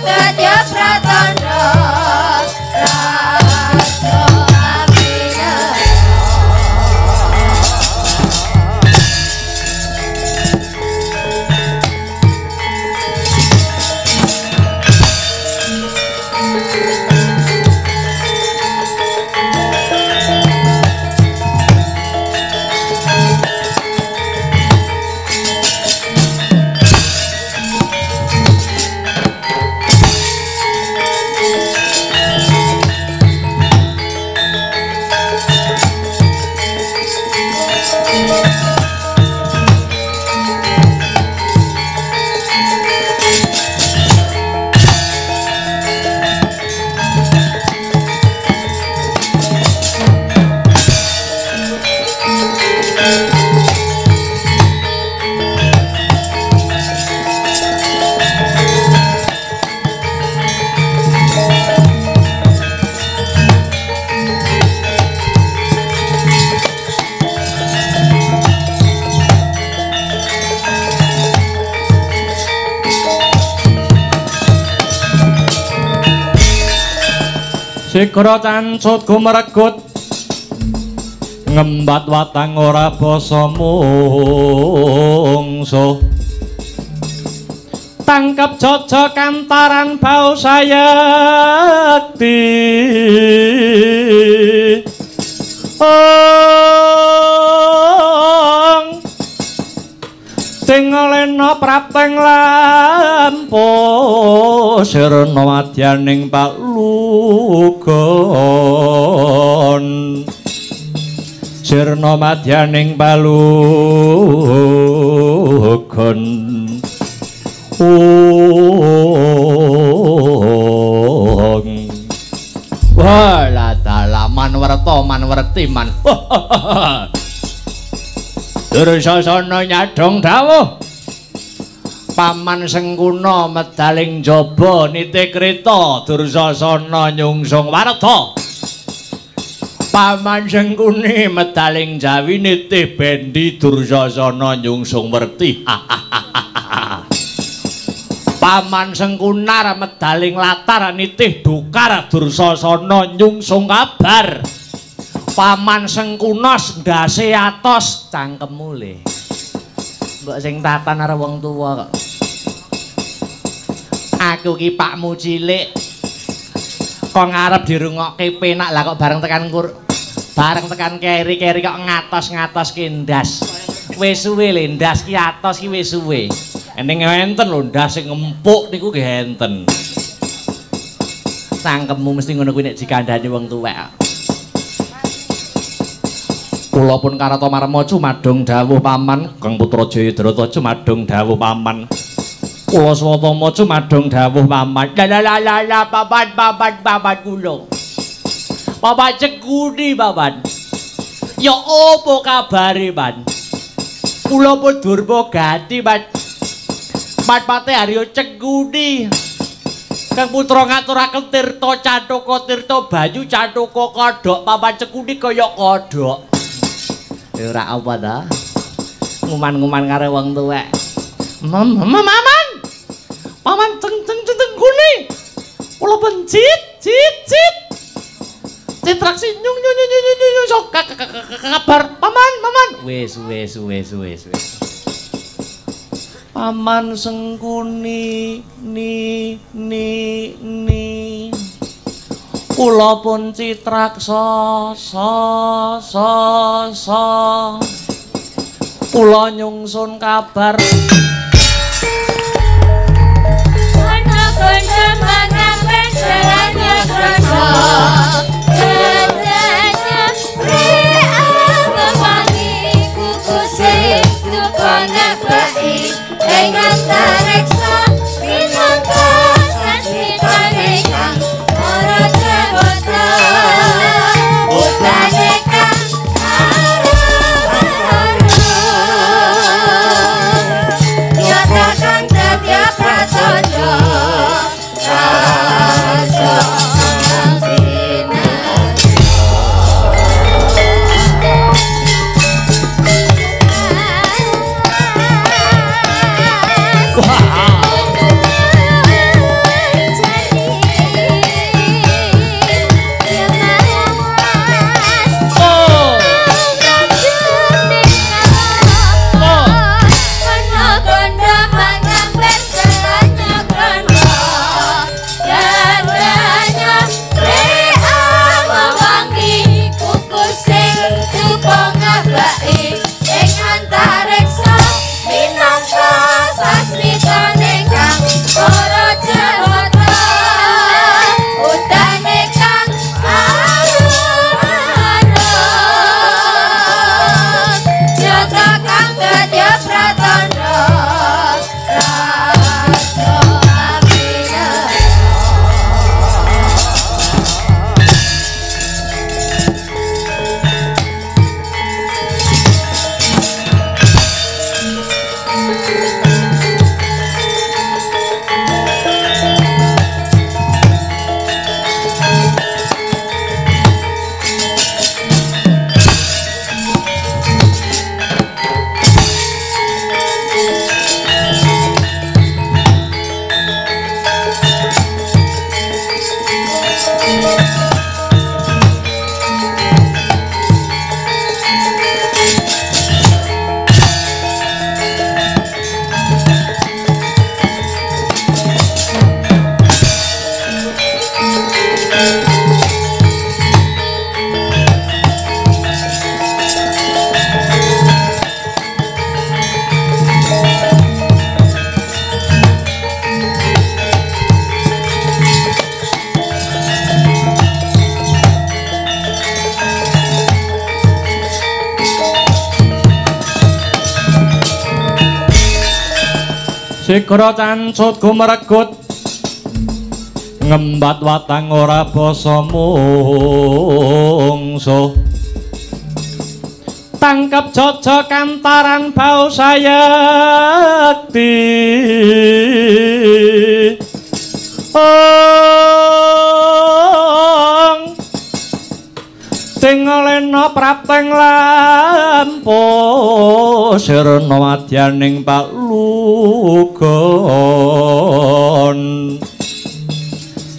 Gadya Pratandha Raja Abinasa. Sigra cancut gumregut ngembat watang ora basa mungsuh. Tangkep jojo kantaran bau sayekti. Ong tingelena prapteng lampu sirna madyaning palugon. Sirna madyaning palugon. Ong. Wah, lah dalaman werta manwerti man. Dursasana nyadong dawuh. Paman Sengkuna medaling jaba niti kreta Dursasana nyungsung warta. Paman Sengkuni medaling jawi nitih bendi Dursasana nyungsung werti. Paman Sengkunar medaling latar nitih dukar Dursasana nyungsung kabar. Paman Sengkunos ndase atos cangkemmu le. Mbok sing tatan karo wong tuwa kok. Aku ki pakmu cilik. Kok ngarep dirungokke penak lah kok bareng tekan kur bareng tekan keri-keri kok ngatos-ngatoske ndas. Wis suwe le ndas ki atos ki wis suwe. Eneng enten lho ndas sing empuk niku nggih enten. Cangkemmu mesti ngono kuwi nek dikandhani wong tuwek. Kula pun karata marma cumadung dawuh paman Kang Putra Jayadrata cumadung dawuh paman. Kula Swatama cumadung dawuh paman. La la la la paman paman paman kula. Paman Cekuni paman. Ya opo kabare, Pan? Kula pun durma gati, Pan. Pan-pate Haryo Cekuni. Kang Putra ngaturaken tirta cantaka tirta banyu cantaka kodhok paman Cekuni kaya kodhok. Ora apa ta? Nguman-nguman karo wong tuwek. Paman. Paman ceng ceng ceng kuni. Kula pencit cit cit. Citrak sinyung nyung nyung nyung nyung sok kabar paman paman. Wis wis wis wis wis. Paman Sengkuni ni ni ni. Kula pun citraksa sa sa sa. Kula nyungsun kabar. Ana kandha mangan selanya krasa. Bedanya memangi kukuse dukana bai ing antariksa minangka sasmitane kang para dewata utane kang ara. Sigra cancut gumregut ngembat watang ora basa mungsuh. Tangkep jaja kantaran bau sayekti. Ong tingalena prapteng lampu sirna madyaning palugon.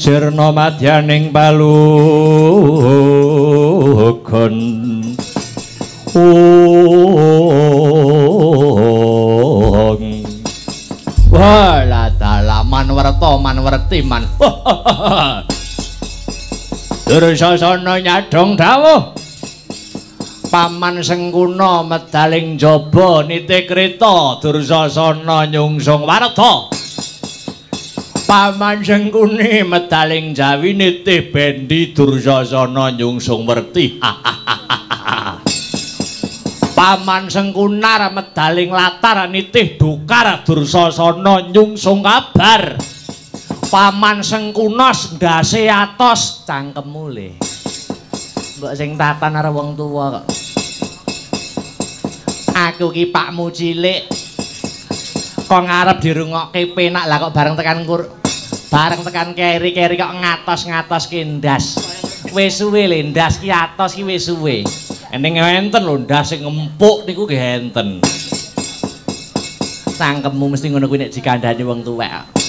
Sirna madyaning palugon. Ong. Wah, lah dalah manwerta manwerti man. Dursasana nyadhong dawuh. Paman Sengkuna medaling jaba niti kreta Dursasana nyungsung warta. Paman Sengkuni medaling jawi niti bendi Dursasana nyungsung werti. Paman Sengkunar medaling latar nitih dukar Dursasana nyungsung kabar. Paman Sengkunos ndase atos cangkemmu le. Mbok sing tatan karo wong tuwa kok. Aku ki pakmu cilik. Kok ngarep dirungokke penak lah kok bareng tekan bareng tekan keri-keri kok ngatos-ngatoske ndas. Wis suwe le ndas ki atos ki wis suwe. Eneng enten lho ndas sing ngempuk niku nggih enten. Cangkemmu mesti ngono kuwi nek dikandhani wong tuwek.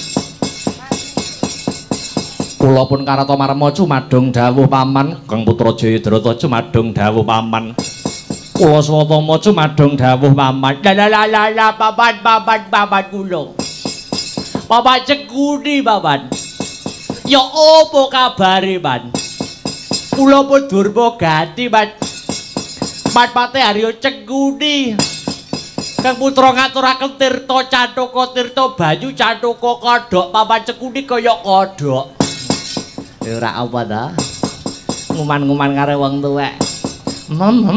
Kula pun karata marma cumadung dawuh paman Kang Putra Jayadrata cumadung dawuh paman. Kula swatama cumadung dawuh paman. La la la la paman paman paman kula. Paman Cekuni paman. Ya opo kabare, Pan? Kula pun durma gati, Pan. Patpate Haryo Cengkuni. Kang putra ngaturaken tirta cantaka tirta banyu cantaka kodhok paman Cengkuni kaya kodhok. Ya ora apa ta? Nguman-nguman karo wong tuwek. Paman.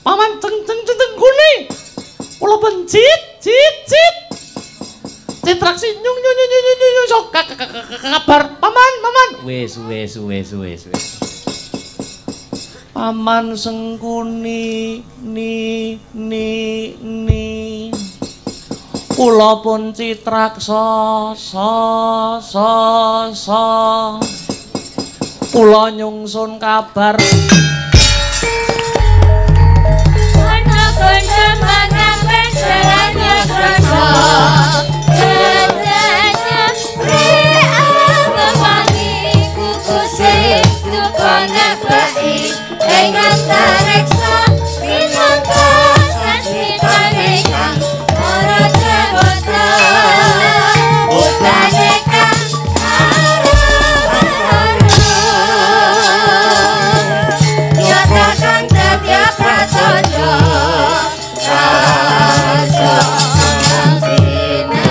Paman ceng ceng Cengkuni. Kula pencit cit cit. Citraksi nyung nyung nyung nyung nyung sok kabar paman paman. Wis wis wis wis wis. Paman Sengkuni ni ni ni. Kula pun citraksa sa sa sa. Kula nyungsun kabar. Kono-kono mangapen selanya krasa. Ing antariksa minangka sasmitane kang para dewata utane kang ara-ara nyata kang dadi pracaya raja kang sinarya.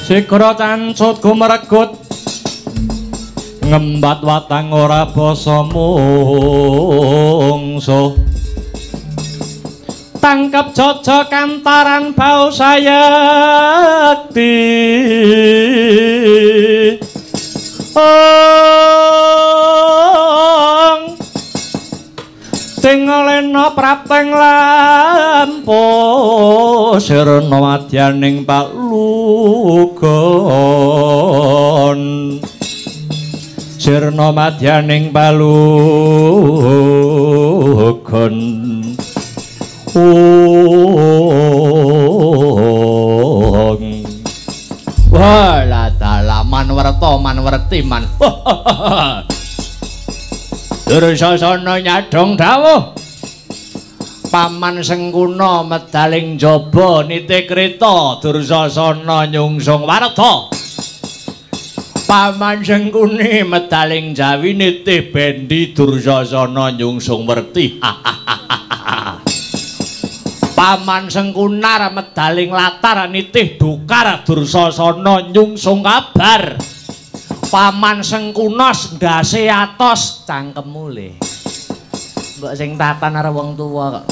Sigra cancut gumregut ngembat watang ora basa mungsuh. Tangkep jojo kantaran bau sayekti. Ong tingelena prapteng lampu sirna madyaning palugon. Sirna madyaning palugon. Ong. Wah, lah dalah manwerta manwerti man. Dursasana nyadong dawuh. Paman Sengkuna medaling jaba niti kreta Dursasana nyungsung warta. Paman Sengkuni medaling jawi nitih bendi Dursasana nyungsung werti. Paman Sengkunar medaling latar nitih dukar Dursasana nyungsung kabar. Paman Sengkunos ndase atos cangkemmu le. Mbok sing tatan karo wong tuwa kok.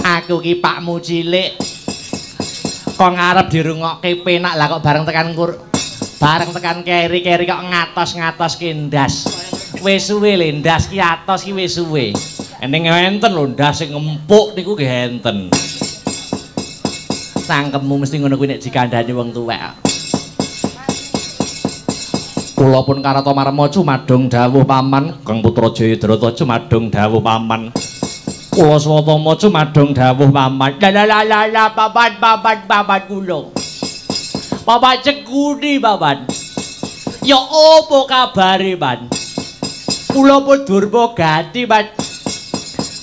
Aku ki pakmu cilik. Kok ngarep dirungokke penak lah kok bareng tekan kur bareng tekan keri-keri kok ngatos-ngatos ki ndas. Wis suwe le ndas ki atos ki wis suwe. Eneng enten lho ndas sing ngempuk niku nggih enten. Cangkemmu mesti ngono kuwi nek dikandhani wong tuwek. Kula pun karata marma cumadung dawuh paman Kang Putra Jayadrata cumadung dawuh paman. Kula Swatama cumadung dawuh paman. La la la la paman paman paman kula. Paman Cekuni paman. Ya opo kabare, Pan? Kula pun durma gati, Pan.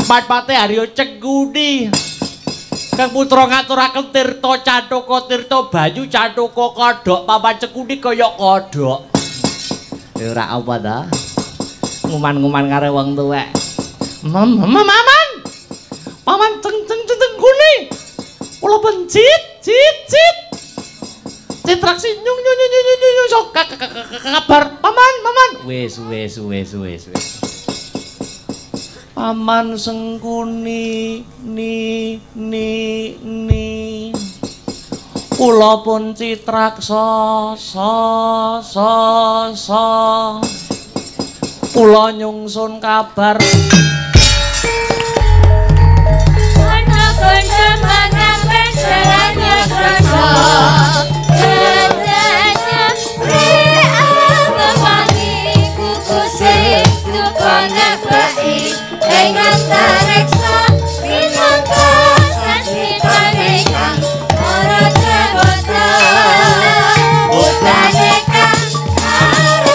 Patpate Haryo Cekuni. Kang putra ngaturaken tirta cantaka tirta banyu cantaka kodhok paman Cekuni kaya kodhok. Ya ora apa ta. Nguman-nguman karo wong tuwek. Paman. Paman ceng ceng ceng kuni. Kula pencit cit cit. Citraksi nyung nyung nyung nyung nyung sok kabar paman paman. Wis wis wis wis wis. Paman Sengkuni ni ni ni. Kula pun citraksa sa sa sa. Kula nyungsun kabar. Ana kandha manampen seranya krasa. Kadanya memangi kukuse dukana bai ing antariksa minangka sasmitane kang para dewata utane kang arep.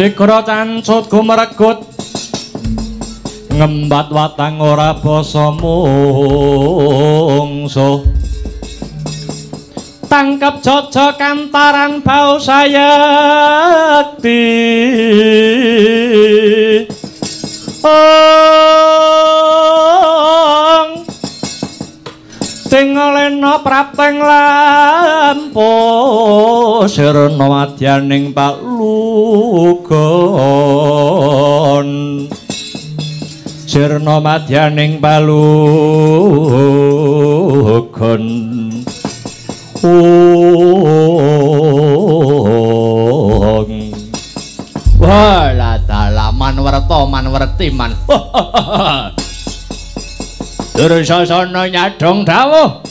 Sigra cancut gumregut ngembat watang ora basa mungsuh. Tangkep jojo kantaran bau sayekti. Ong tingalena prapteng lampu sirna madyaning palugon. Sirna madyaning palugon. Ong. Wah, lah dalaman werta manwerti man. Dursasana nyadong dawuh.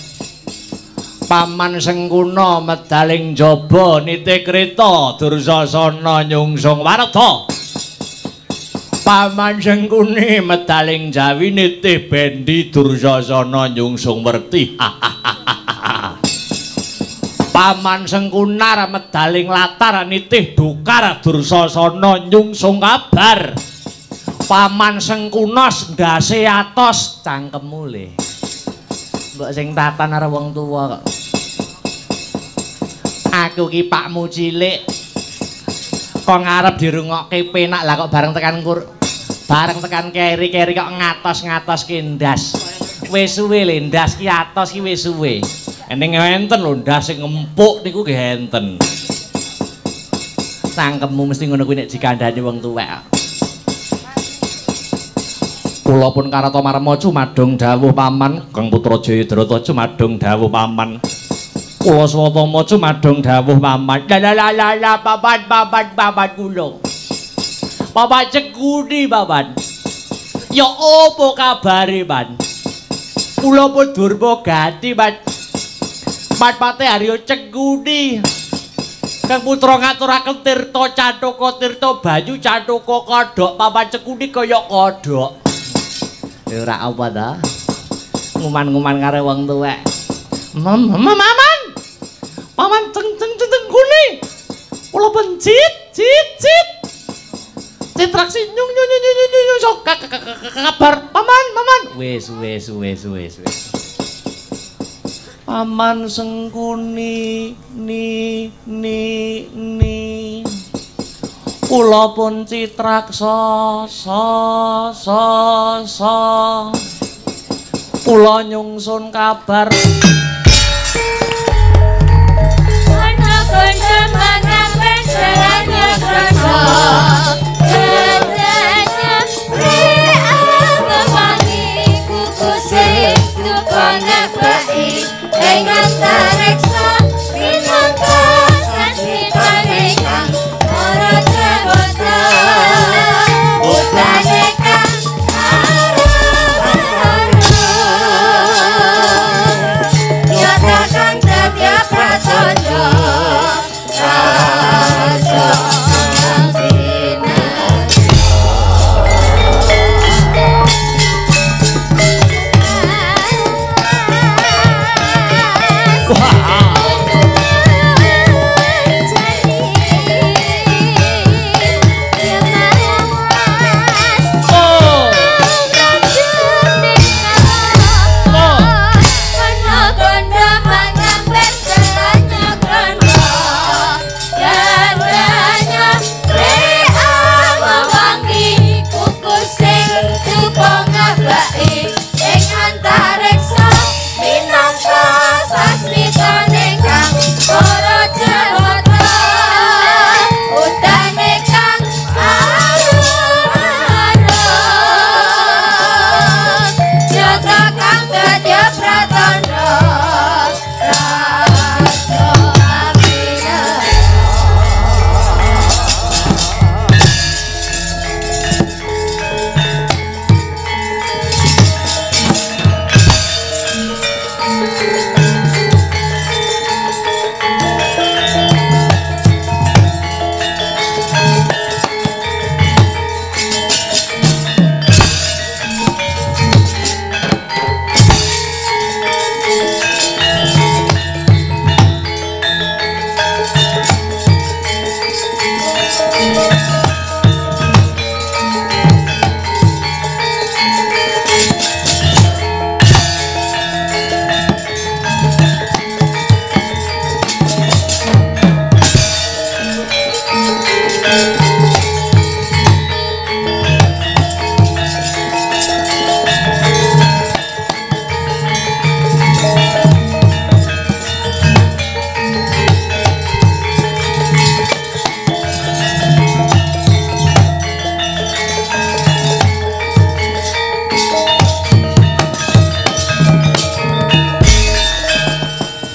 Paman Sengkuna medaling jaba niti kreta Dursasana nyungsung warta. Paman Sengkuni medaling jawi niti bendi Dursasana nyungsung werti. Paman Sengkunar medaling latar nitih dukar Dursasana nyungsung kabar. Paman Sengkunos ndase atos cangkemmu le. Mbok sing tatan karo wong tuwa kok. Aku ki pakmu cilik. Kok ngarep dirungokke penak lah kok bareng tekan bareng tekan keri-keri kok ngatos-ngatoske ndas. Wis suwe le ndas ki atos ki wis suwe. Eneng enten lho ndas sing ngempuk niku nggih enten. Cangkemmu mesti ngono kuwi nek dikandhani wong tuwek. Kula pun karata marma cumadung dawuh paman Kang Putra Jayadrata cumadung dawuh paman. Kula Swatama cumadung dawuh paman. La la la la paman paman paman kula. Paman Cekuni paman. Ya opo kabare, Pan? Kula pun durma gati, Pan. Pat-pate Haryo Cekuni. Kang putra ngaturaken tirta cantaka tirta banyu cantaka kodhok paman Cekuni kaya kodhok. Ora apa ta? Nguman-nguman karo wong tuwek. Paman. Paman ceng ceng ceng kuni. Kula pencit cit cit. Citraksi nyung nyung nyung nyung nyung sok kabar paman paman. Wis wis wis wis wis. Paman Sengkuni ni ni ni. Kula pun citraksa sa sa sa. Kula nyungsun kabar. Ana kandha manapen serana krasa. Kedanya reamemangi kukuse dukana bai ing antariksa minangka sasmitane kang para dewata utane kang ara.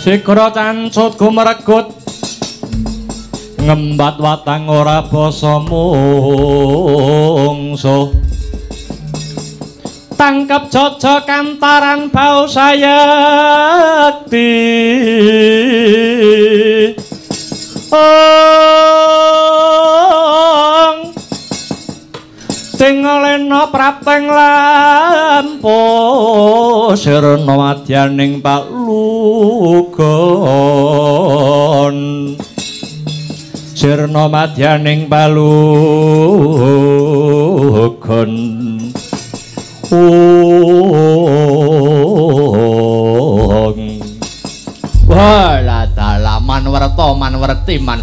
Sigra cancut gumregut ngembat watang ora basa mungsuh. Tangkep jojo kantaran bau sayekti. Ong tingalena prapteng lampu sirna madyaning palugon. Sirna madyaning palugon. Ong. Wah, lah dalaman werta manwerti man.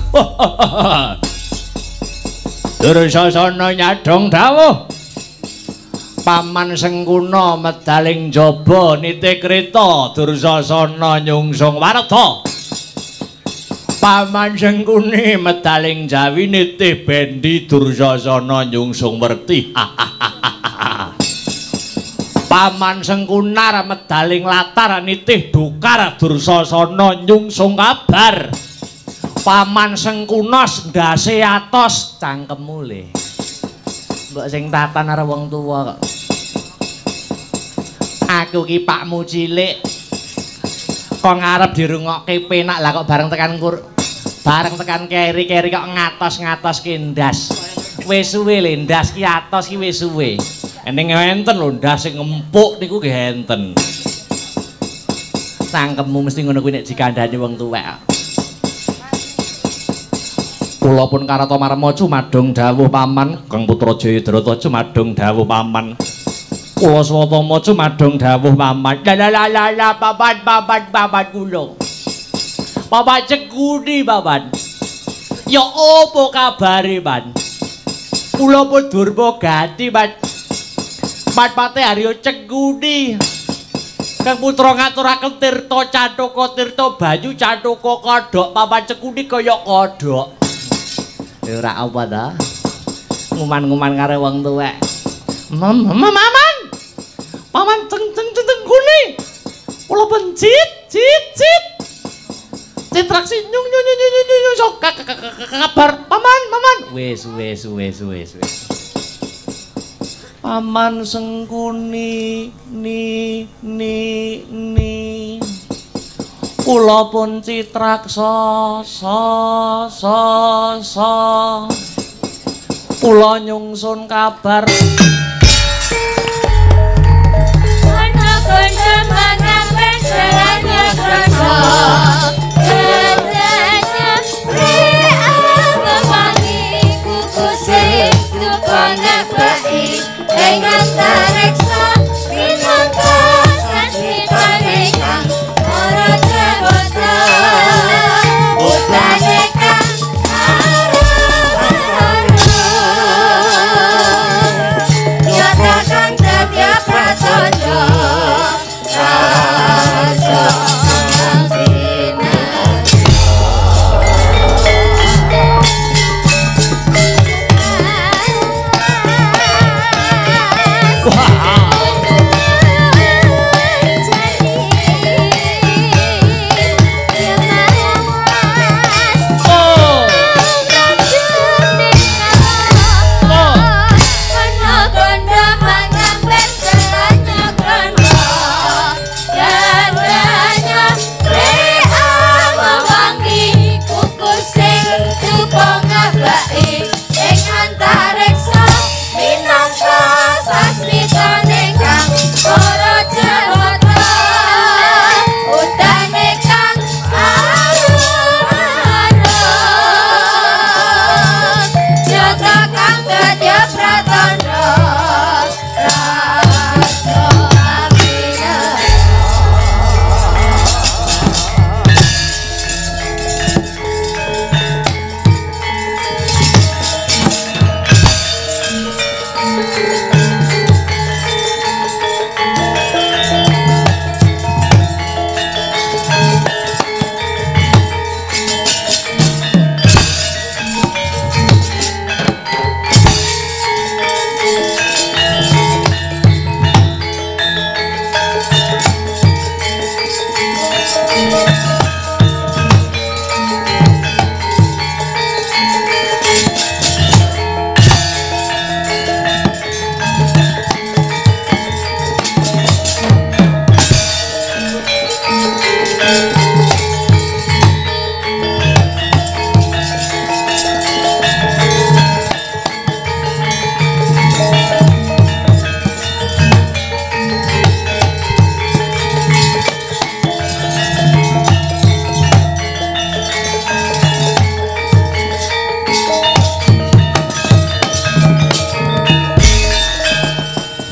Dursasana nyadong dawuh. Paman Sengkuna medaling jaba niti kreta Dursasana nyungsung warta. Paman Sengkuni medaling jawi niti bendi Dursasana nyungsung werti. Paman Sengkunar medaling latar nitih dukar Dursasana nyungsung kabar. Paman Sengkunos ndase atos cangkemmu le. Mbok sing tatan karo wong tuwa kok. Aku ki pakmu cilik. Kok ngarep dirungokke penak lah kok bareng tekan kur bareng tekan keri-keri kok ngatos-ngatoske ndas. Wis suwe le ndas ki atos ki wis suwe. Eneng enten lho ndas sing ngempuk niku nggih enten. Cangkemmu mesti ngono kuwi nek dikandhani wong tuwek. Kula pun karata marma cumadung dawuh paman Kang Putra Jayadrata cumadung dawuh paman. Kula Swatama cumadung dawuh paman. La la la la paman paman paman kula. Paman Cekuni paman. Ya opo kabare, Pan? Kula pun durma gati, Pan. Patpate Haryo Cekuni. Kang putra ngaturaken tirta cantaka tirta banyu cantaka kodhok paman Cekuni kaya kodhok. Ora apa ta? Nguman-nguman karo wong tuwek. Paman. Paman ceng ceng ceng kuni. Kula pencit cit cit. Citraksi nyung nyung nyung nyung nyung sok kabar paman paman. Wis wis wis wis wis. Paman Sengkuni ni ni ni. Kula pun citraksa sa sa sa. Kula nyungsun kabar. Ana kandha mangapen seranya krasa. Katanya memangi kukuse dukana bai ing antariksa minangka sasmitane kang para dewata utane kang nyata kang dadi prasaja raja Wah.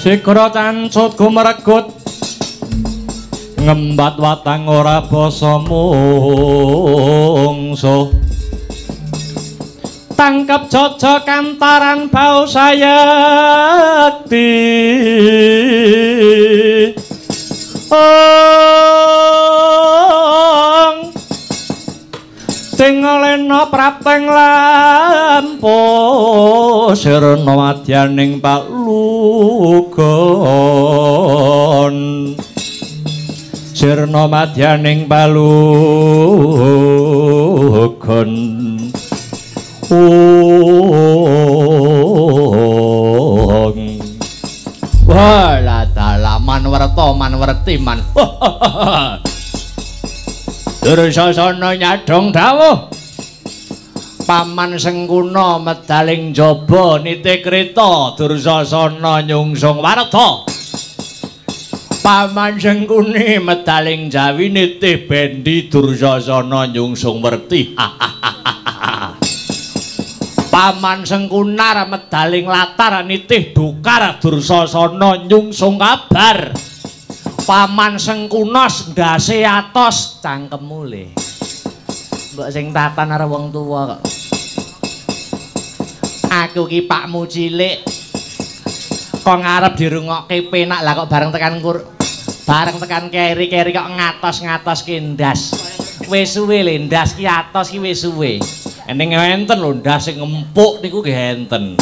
Sigra cancut gumregut ngembat watang ora basa mungsuh. Tangkep jojo kantaran bau sayekti. Ong tingalena prapteng lampu sirna madyaning palugon. Sirna madyaning palugon. Ong. Wah, la dalaman werta manwerti man. Dursasana nyadong dawuh. Paman Sengkuna medaling jaba niti kreta Dursasana nyungsung warta. Paman Sengkuni medaling jawi niti bendi Dursasana nyungsung werti. Paman Sengkunar medaling latar nitih dukar Dursasana nyungsung kabar. Paman Sengkunos ndase atos cangkemmu le. Mbok sing tatan karo wong tuwa kok. Aku ki pakmu cilik. Kok ngarep dirungokke penak lah kok bareng tekan kur bareng tekan keri-keri kok ngatos-ngatoske ndas. Wis suwe le ndas ki atos ki wis suwe. Eneng enten lho ndas sing ngempuk niku nggih enten.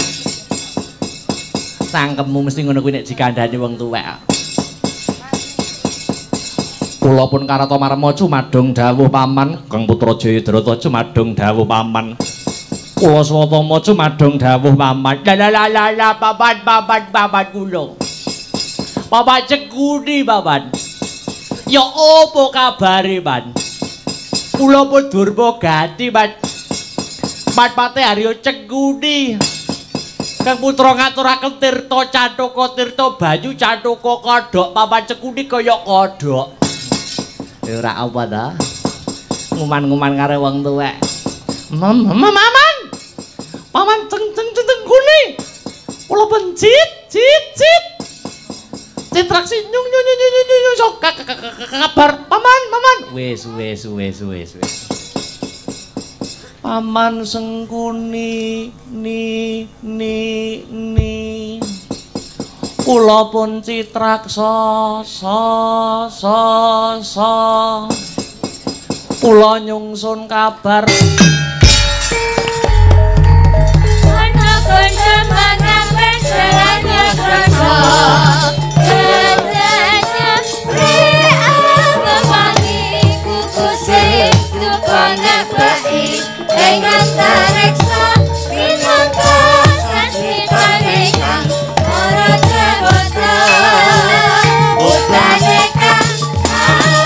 Cangkemmu mesti ngono kuwi nek dikandhani wong tuwek. Kula pun karata marma cumadung dawuh paman Kang Putra Jayadrata cumadung dawuh paman. Kula Swatama cumadung dawuh paman. La la la la paman paman paman kula. Paman Cekuni paman. Ya opo kabare, Pan? Kula pun durma gati, Pan. Pat-pate Haryo Cekuni. Kang putra ngaturaken tirta cantaka tirta banyu cantaka kodhok paman Cekuni kaya kodhok. Ora apa ta? Nguman-nguman karo wong tuwek. Paman. Paman ceng ceng cengkuni. Kula pencit cit cit. Citraksi nyung nyung nyung nyung nyung sok kabar paman paman. Wis wis wis wis wis. Paman Sengkuni ni ni ni. Kula pun citraksa sa sa sa. Kula nyungsun kabar. Ana kandha mangapen serane krasa. Kedanya rea memangi kukuse dukane bai ing antariksa minangka sasmitane kang para dewata. Utane kang ara.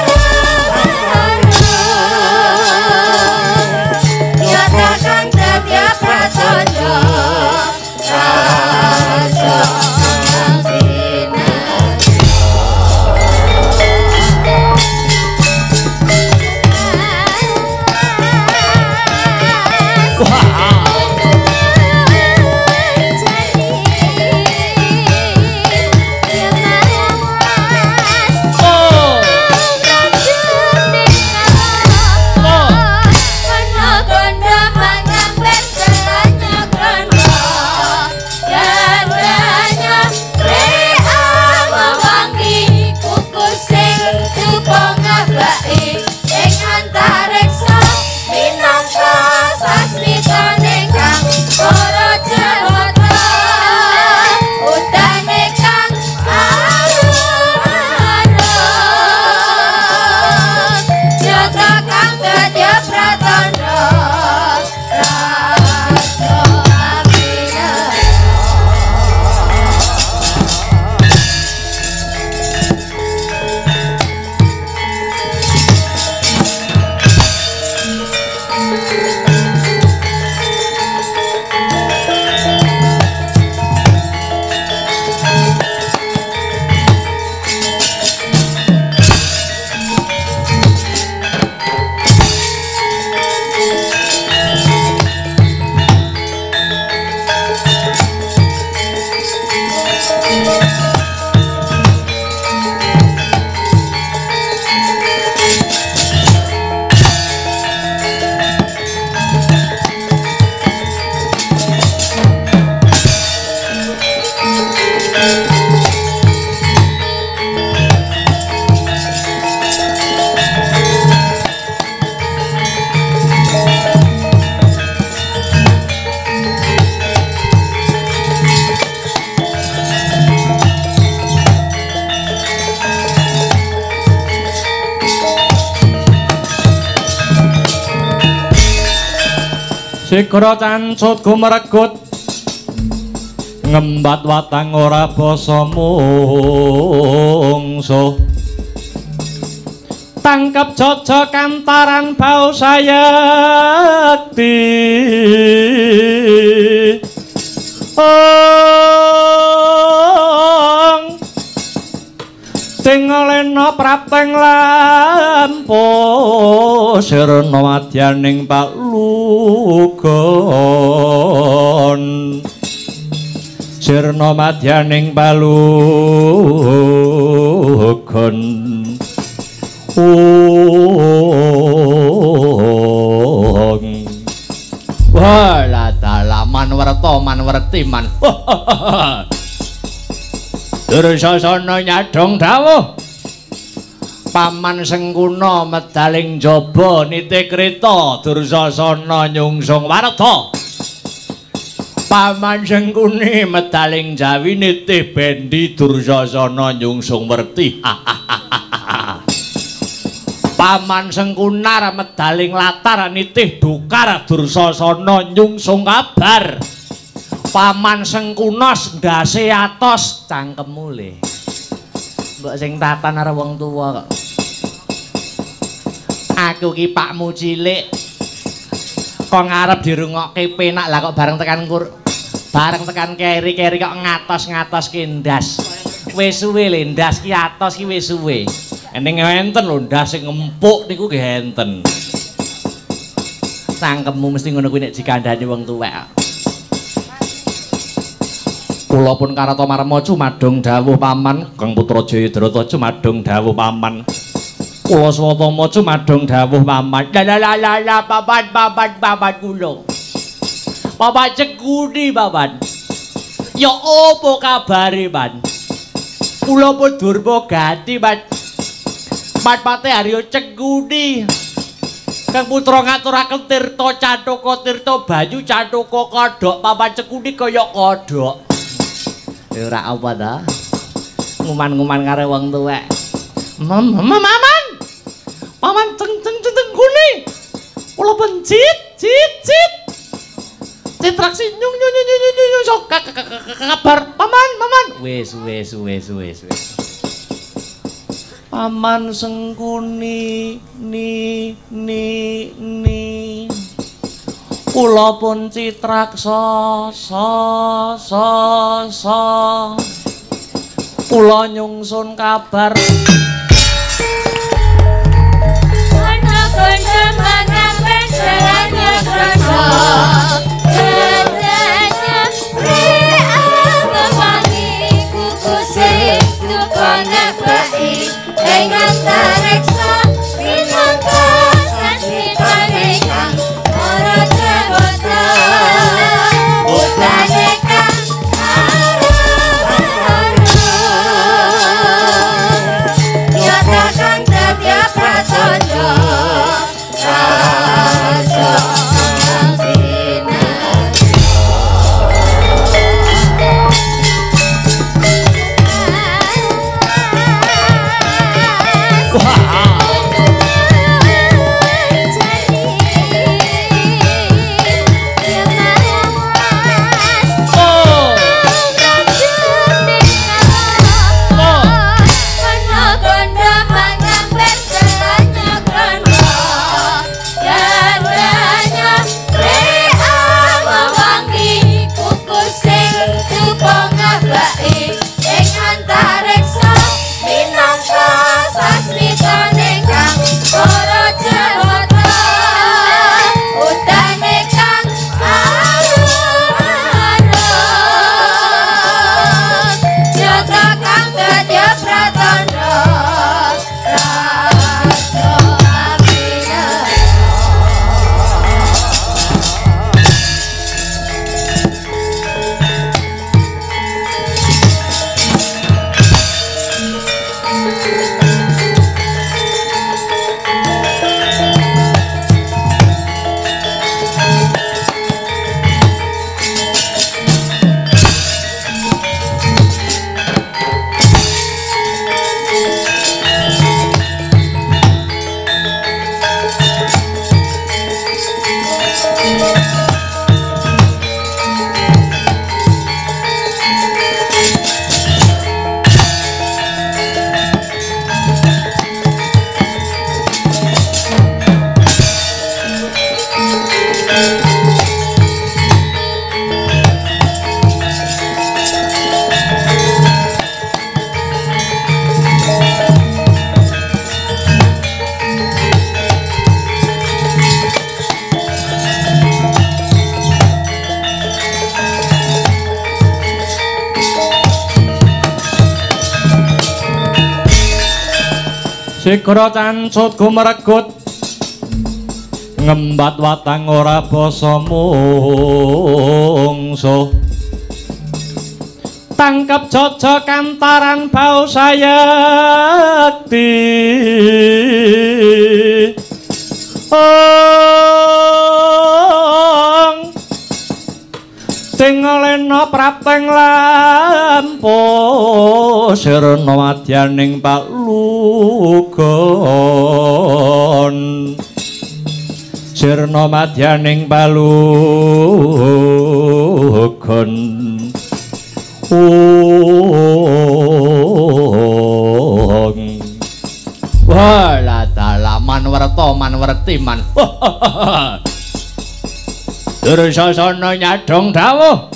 Sigra cancut gumregut ngembat watang ora basa mungsuh. Tangkep jojo kantaran bau sayekti. Ong tingalena prapteng lampu sirna madyaning palugon. Sirna madyaning palugon. Ong. Wah, lah dalah manwerta manwerti man. Dursasana nyadong dawuh. Paman Sengkuna medaling jaba niti kreta Dursasana nyungsung warta. Paman Sengkuni medaling jawi nitih bendi Dursasana nyungsung werti. Paman Sengkunar medaling latar nitih dukar Dursasana nyungsung kabar. Paman Sengkunos ndase atos cangkemmu le. Mbok sing tatan karo wong tuwa kok. Aku ki pakmu cilik. Kok ngarep dirungokke penak lah kok bareng tekan bareng tekan keri-keri kok ngatos-ngatoske ndas. Wis suwe le ndas ki atos ki wis suwe. Eneng enten lho ndas sing ngempuk niku nggih enten. Cangkemmu mesti ngono kuwi nek dikandhani wong tuwek. Kula pun karata marma cumadung dawuh paman Kang Putra Jayadrata cumadung dawuh paman. Kula Swatama cumadung dawuh paman. La la la la paman paman paman kula. Paman Cekuni paman. Ya opo kabare, Pan? Kula pun durma gati, Pan. Patpate Haryo Cekuni. Kang Putra ngaturaken tirta cantaka tirta banyu cantaka kodhok paman Cekuni kaya kodhok. Ora apa ta? Nguman-nguman karo wong tuwek. Paman. Paman ceng ceng ceng kuni. Kula pencit cit cit. Citraksi nyung nyung nyung nyung nyung sok kabar paman paman. Wis wis wis wis wis. Paman Sengkuni ni ni ni. Kula pun citraksa sa sa sa. Kula nyungsun kabar. Kono-kono mangapen serana krasa. Kendanya ri mewangi kukuse dukana bai ing antariksa minangka sasmitane kang para dewata utane kang ara. Sigra cancut gumregut ngembat watang ora basa mungsuh. Tangkep jojo kantaran bau sayekti. Ong tingelena prapteng lampu sirna madyaning palugon. Sirna madyaning palugon. Ong. Wah, lah dalah manwerta manwerti man. Dursasana nyadong dawuh.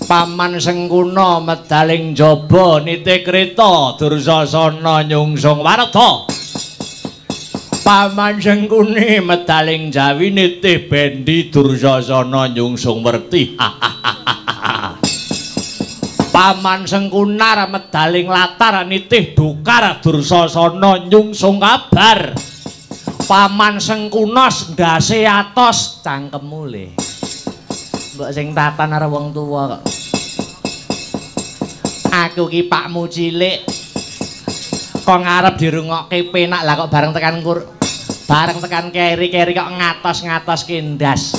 Paman Sengkuna medaling jaba niti kreta Dursasana nyungsung warta. Paman Sengkuni medaling jawi nitih bendi Dursasana nyungsung werti. Paman Sengkunar medaling latar nitih dukar Dursasana nyungsung kabar. Paman Sengkunos ndase atos cangkemmu le. Mbok sing tatan karo wong tuwa kok. Aku ki pakmu cilik. Kok ngarep dirungokke penak lah kok bareng tekan kur bareng tekan keri-keri kok ngatos-ngatoske ndas.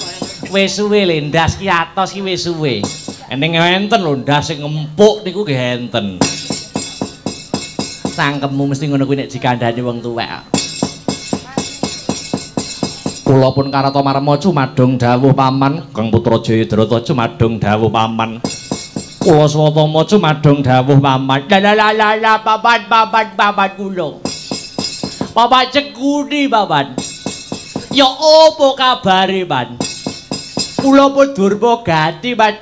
Wis suwe le ndas ki atos ki wis suwe. Eneng enten lho ndas sing ngempuk niku nggih enten. Cangkemmu mesti ngono kuwi nek dikandhani wong tuwek. Kula pun karata marma cumadung dawuh paman Kang Putra Jayadrata cumadung dawuh paman. Kula Swatama cumadung dawuh paman. La la la la paman paman paman kula. Paman Cekuni paman. Ya opo kabare, Pan? Kula pun durma gati, Pan.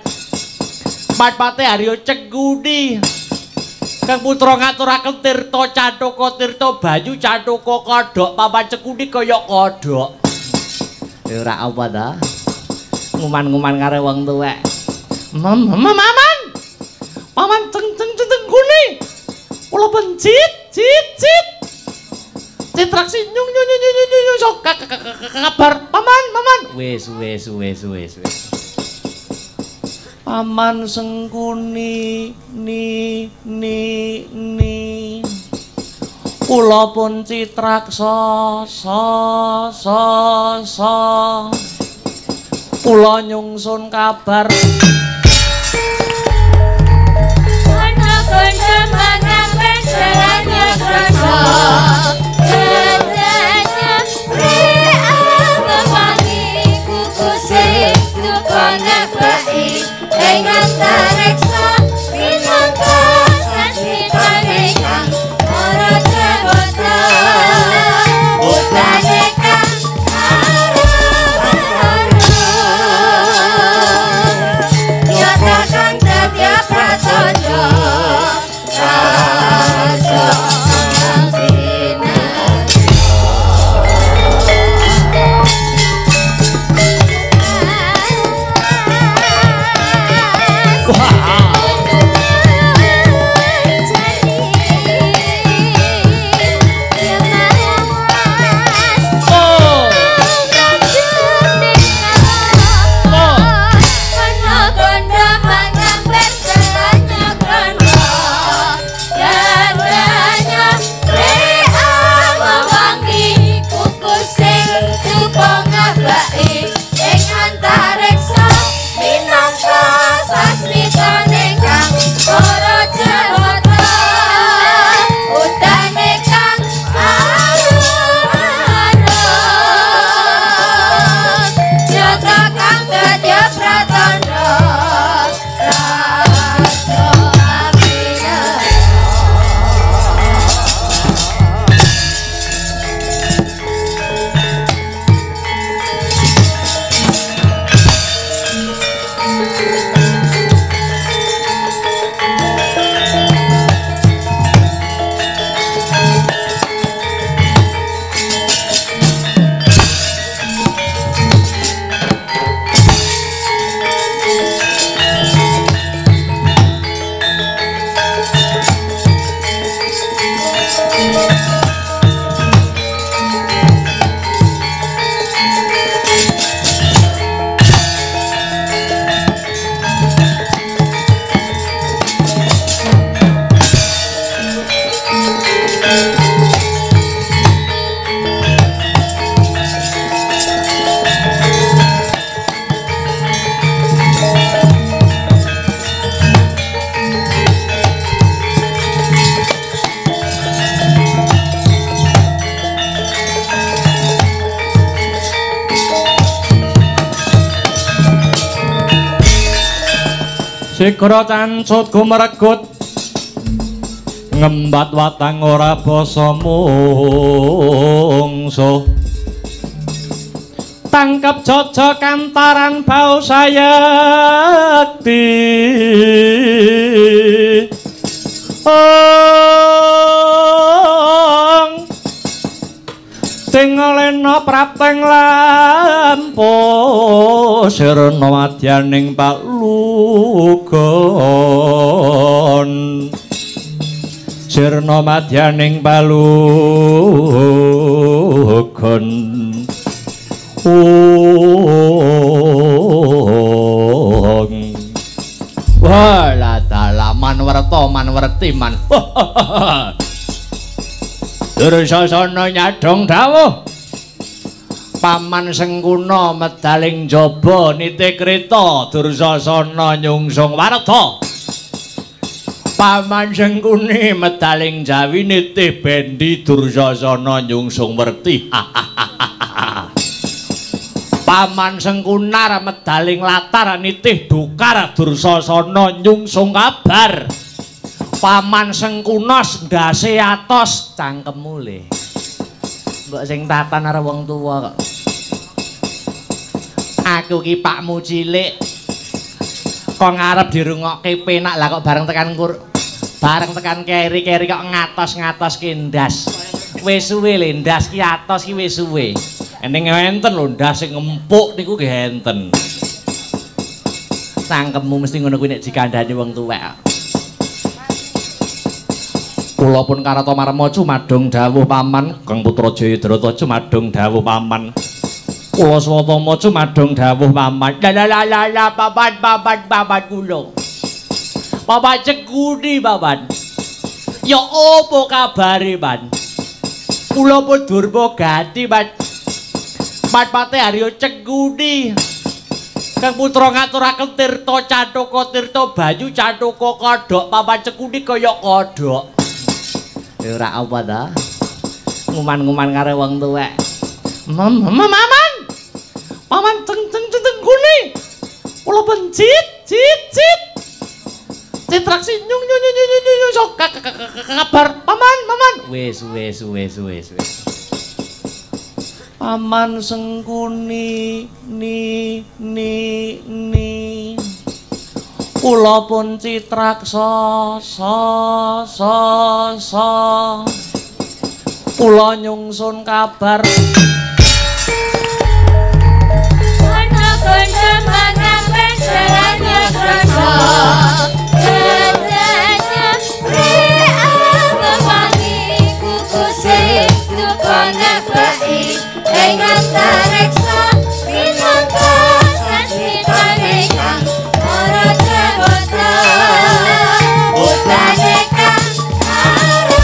Pat-pate Haryo Cekuni. Kang Putra ngaturaken tirta cantaka tirta banyu cantaka kodhok paman Cekuni kaya kodhok. Ora apa ta? Nguman-nguman karo wong tuwek. Paman. Paman ceng ceng ceng kuni. Kula pencit cit cit. Citraksi nyung nyung nyung nyung nyung sok kabar paman paman. Wis wis wis wis wis. Paman Sengkuni ni ni ni. Kula pun citraksa sa sa sa. Kula nyungsun kabar. Ana kandha mangapen seranya krasa. Kadanya memangi kukuse dukana bai ing antareksa minangka sasmitane kang para dewata utane kang ara. Sigra cancut gumregut ngembat watang ora basa mungsuh. Tangkep jojo kantaran bau sayekti. Ong tingalena prapteng lampu sirna madyaning palugon. Sirna madyaning palugon. Ong. Wah, lah dalah manwerta manwerti man. Dursasana nyadong dawuh. Paman Sengkuna medaling jaba niti kreta Dursasana nyungsung warta. Paman Sengkuni medaling jawi niti bendi Dursasana nyungsung werti. Paman Sengkunar medaling latar nitih dukar Dursasana nyungsung kabar. Paman Sengkunos ndase atos cangkemmu le. Mbok sing tatan karo wong tuwa kok. Aku ki pakmu cilik. Kok ngarep dirungokke penak lah kok bareng tekan kur bareng tekan keri-keri kok ngatos-ngatoske ndas. Wis suwe le ndas ki atos ki wis suwe. Eneng enten lho ndas sing ngempuk niku nggih enten. Cangkemmu mesti ngono kuwi nek dikandhani wong tuwek. Kula pun karata marma cumadung dawuh paman Kang Putra Jayadrata cumadung dawuh paman. Kula Swatama cumadung dawuh paman. La la la la paman paman paman kula. Paman Cekuni paman. Ya opo kabare, Pan? Kula pun durma gati, Pan. Pat-pate Haryo Cengkuni. Kang putra ngaturaken tirta cantaka tirta banyu cantaka kodhok paman Cengkuni kaya kodhok. Ya ora apa ta? Nguman-nguman karo wong tuwek. Paman. Paman ceng ceng Cengkuni. Kula pencit cit cit. Citraksi nyung nyung nyung nyung nyung sok kabar paman paman. Wis wis wis wis wis. Paman Sengkuni ni ni ni. Kula pun citraksa sa sa sa. Kula nyungsun kabar. Ana kandha mangapen serana krasa. Ing antariksa minangka sasmitane kang para dewata utane kang ara.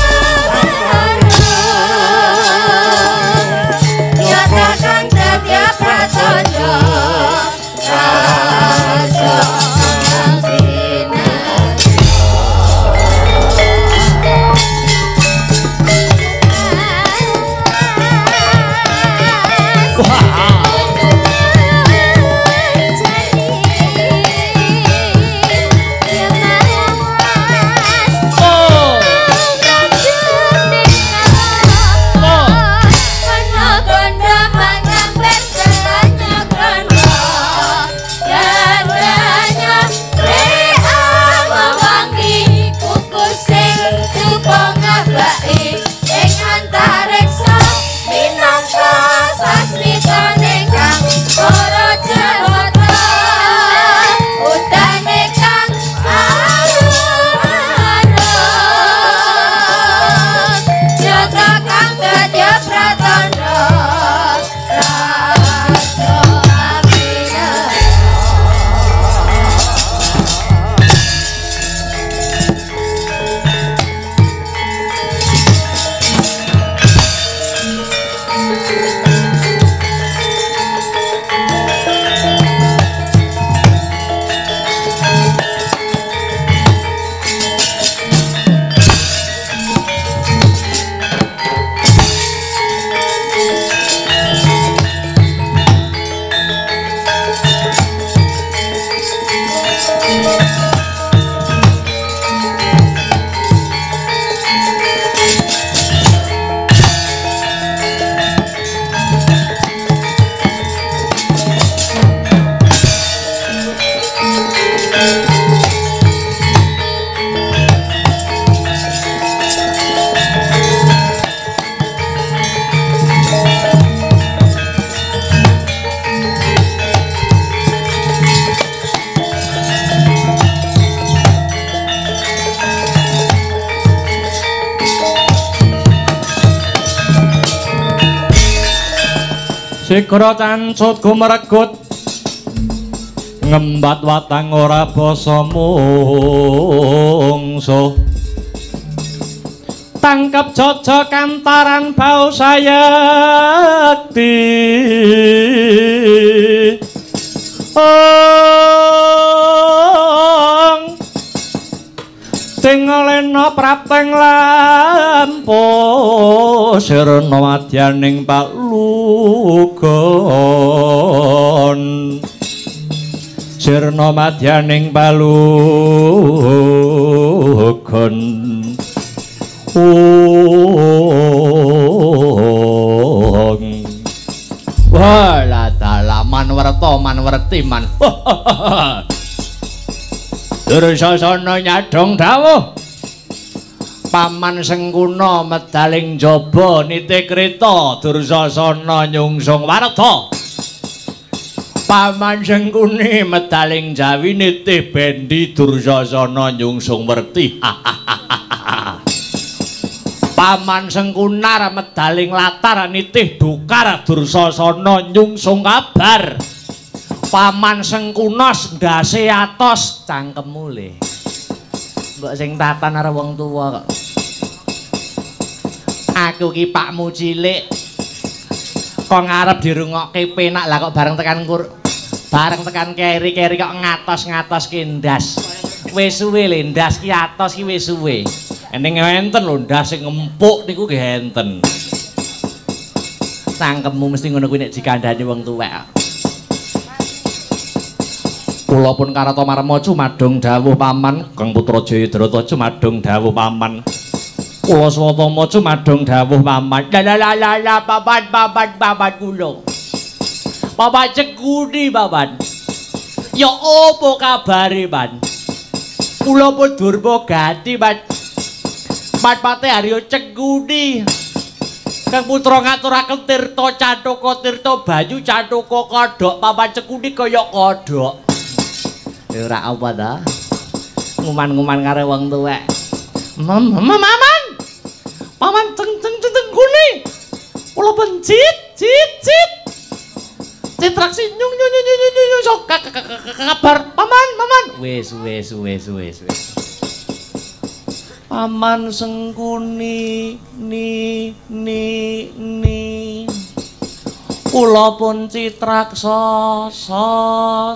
Sigra cancut gumregut ngembat watang ora basa mungsuh. Tangkep jojo kantaran bau sayekti. Ong tingalena prapteng lampu sirna madyaning palugon. Sirna madyaning palugon. Ong. Wah, lah dalaman werta man werti man. Dursasana nyadong dawuh. Paman Sengkuna medaling jaba niti kreta Dursasana nyungsung warta. Paman Sengkuni medaling jawi nitih bendi Dursasana nyungsung werti. Paman Sengkunar medaling latar nitih dukar Dursasana nyungsung kabar. Paman Sengkunos ndase atos cangkemmu le. Mbok sing tatan karo wong tuwa kok. Aku ki pakmu cilik. Kok ngarep dirungokke penak lah kok bareng tekan kur bareng tekan keri-keri kok ngatos-ngatos ki ndas. Wis suwe le ndas ki atos ki wis suwe. Eneng enten lho ndas sing ngempuk niku nggih enten. Cangkemmu mesti ngono kuwi nek dikandhani wong tuwek. Kula pun karata marma cumadung dawuh paman Kang Putra Jayadrata cumadung dawuh paman. Kula Swatama cumadung dawuh paman. La la la la paman paman paman kula. Paman Cekuni paman. Ya opo kabare, Pan? Kula pun durma gati, Pan. Pan-pate Haryo Cekuni. Kang Putra ngaturaken tirta cantaka tirta banyu cantaka kodhok paman Cekuni kaya kodhok. Ora apa ta? Nguman-nguman karo wong tuwek. Paman. Paman ceng ceng ceng kuni. Kula pencit cit cit. Citraksi nyung nyung nyung nyung nyung sok kabar paman paman. Wis wis wis wis wis. Paman Sengkuni ni ni ni. Kula pun citraksa sa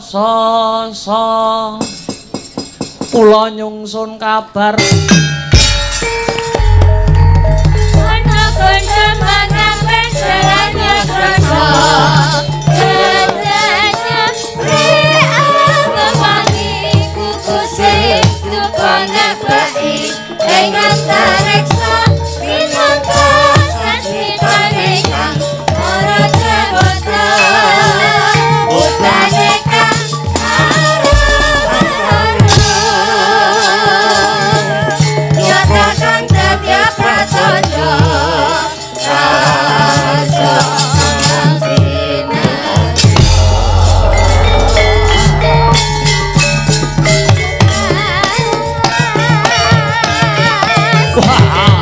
sa sa. Kula nyungsun kabar. Ana kandha mangapen seranya krasa. Kadanya memangi kukuse dukana bai ing antareksa minangka sasmitane kang para dewata utane kang nyata kang dadi pracaya raja kang Wah.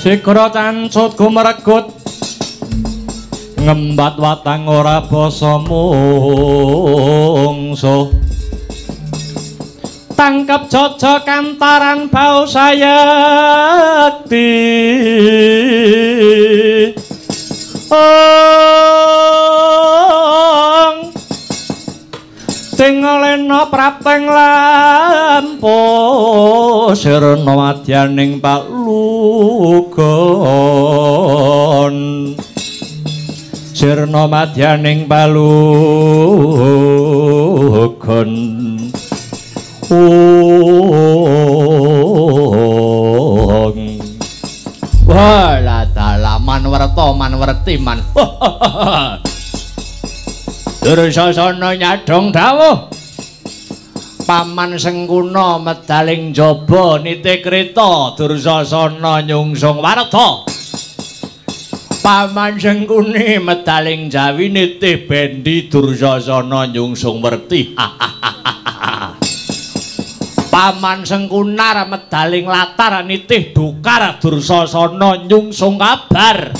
Sigra cancut gumregut ngembat watang ora basa mungsuh. Tangkep jojo kantaran bau sayekti. Ong tingalena prapteng lampu sirna madyaning palugon. Sirna madyaning palugon. Ong. Wah, lah dalaman werta manwerti man. Dursasana nyadong dawuh. Paman Sengkuna medaling jaba niti kreta Dursasana nyungsung warta. Paman Sengkuni medaling jawi niti bendi Dursasana nyungsung werti. Paman Sengkunar medaling latar nitih dukar Dursasana nyungsung kabar.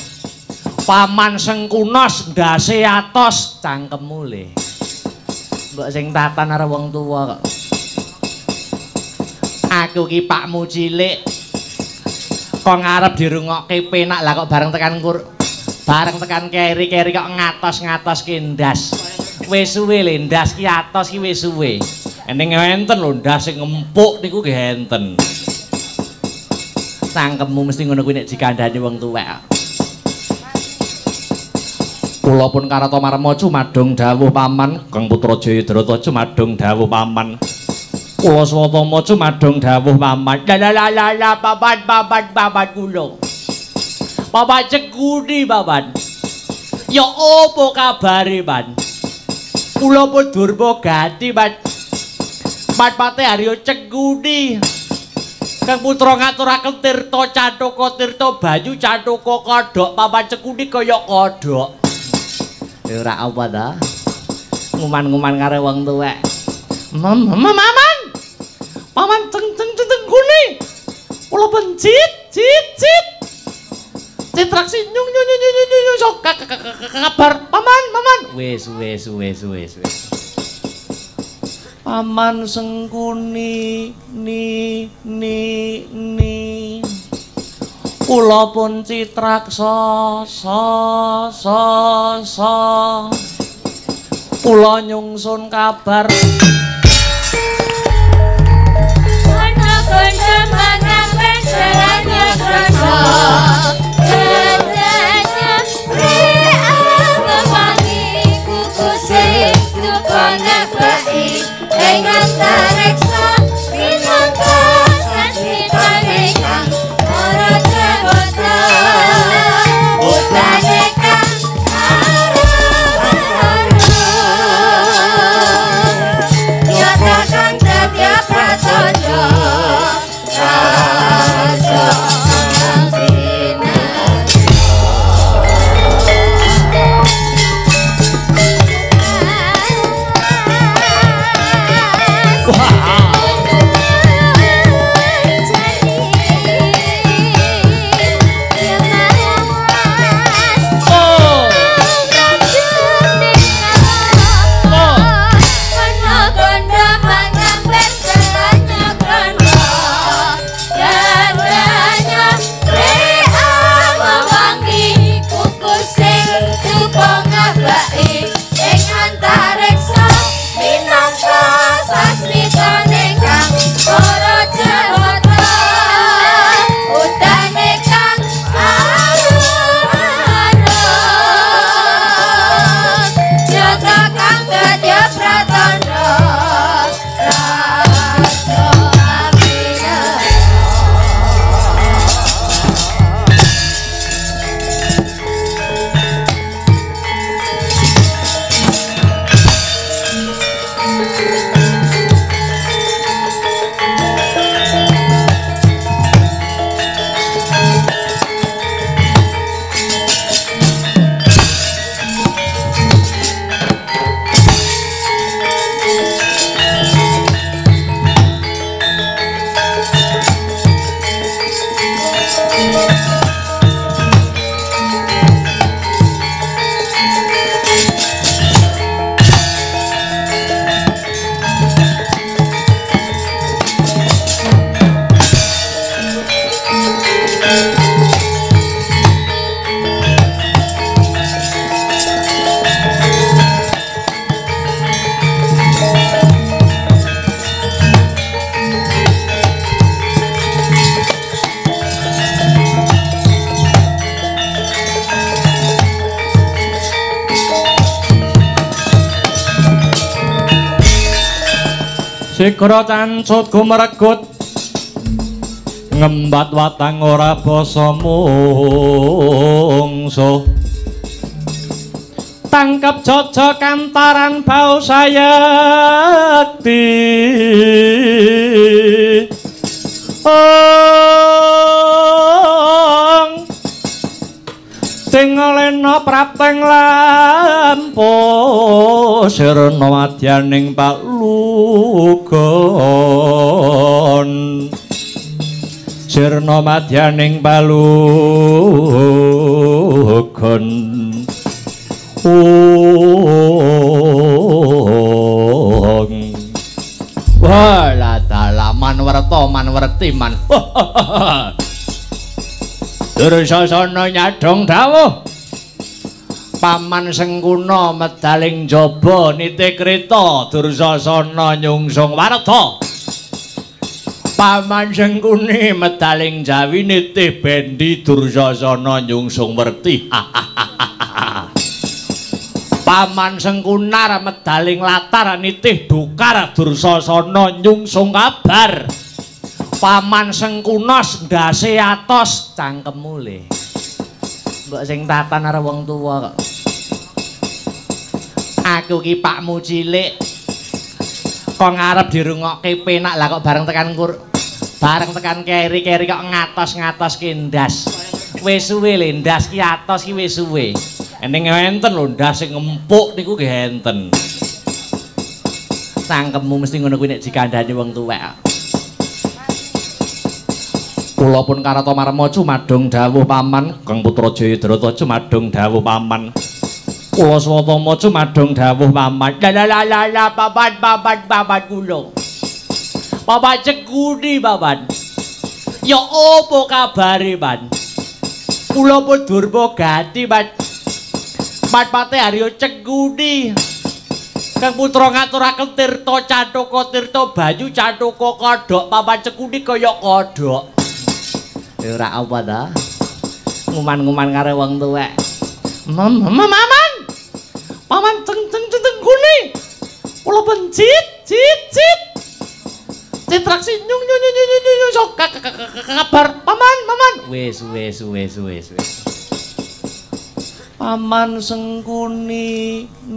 Paman Sengkunos ndase atos cangkemmu le. Mbok sing tatan karo wong tuwa kok. Aku ki pakmu cilik. Kok ngarep dirungokke penak lah kok bareng tekan bareng tekan keri-keri kok ngatos-ngatoske ndas. Wis suwe le ndas ki atos ki wis suwe. Eneng enten lho ndas sing ngempuk niku nggih enten. Cangkemmu mesti ngono kuwi nek dikandhani wong tuwek. Kula pun karata marma cumadung dawuh paman Kang Putra Jayadrata cumadung dawuh paman. Kula Swatama cumadung dawuh paman. La la la la paman paman paman kula. Paman Cekuni paman. Ya opo kabare, Pan? Kula pun durma gati, Pan. Pat-pate Haryo Cekuni. Kang putra ngaturaken tirta cantaka tirta banyu cantaka kodhok paman Cekuni kaya kodhok. Ora apa ta? Nguman-nguman karo wong tuwek. Paman. Paman ceng ceng cengkuni. Kula pencit cit cit. Citraksi nyung nyung nyung nyung nyung sok kabar paman paman. Wis wis wis wis wis. Paman Sengkuni ni ni ni. Kula pun citraksa sa sa sa. Kula nyungsun kabar. Kono-kono mangapen serane krasa. Kedanya memangi kukuse dukone baik ing antariksa minangka sasmitane kang para dewata utane kang Sigra cancut gumregut ngembat watang ora basa mungsuh. Tangkep jojo kantaran bau sayekti. Ong tingalena prapteng lampu sirna madyaning palugon. Sirna madyaning palugon. Ong. Wah, lah dalaman werta manwerti man. Dursasana nyadong dawuh. Paman Sengkuna medaling jaba niti kreta Dursasana nyungsung warta. Paman Sengkuni medaling jawi nitih bendi Dursasana nyungsung werti. Paman Sengkunar medaling latar nitih dukar Dursasana nyungsung kabar. Paman Sengkunos ndase atos cangkemmu le. Mbok sing tatan karo wong tuwa kok. Aku ki pakmu cilik. Kok ngarep dirungokke penak lah kok bareng tekan kur bareng tekan keri-keri kok ngatos-ngatoske ndas. Wis suwe le ndas ki atos ki wis suwe. Eneng enten lho ndas sing ngempuk niku nggih enten. Cangkemmu mesti ngono kuwi nek dikandhani wong tuwek. Kula pun karata marma cumadung dawuh paman Kang Putra Jayadrata cumadung dawuh paman. Kula Swatama cumadung dawuh paman. La la la la paman paman paman kula. Paman Cekuni paman. Ya opo kabare, Pan? Kula pun durma gati, Pan. Pan-pate Haryo Cekuni. Kang Putra ngaturaken tirta cantaka tirta banyu cantaka kodhok paman Cekuni kaya kodhok. Ora apa ta? Nguman-nguman karo wong tuwek. Paman. Paman ceng ceng ceng kuni. Kula pencit cit cit. Citraksi nyung nyung nyung nyung nyung sok kabar paman paman. Wis wis wis wis wis. Paman Sengkuni.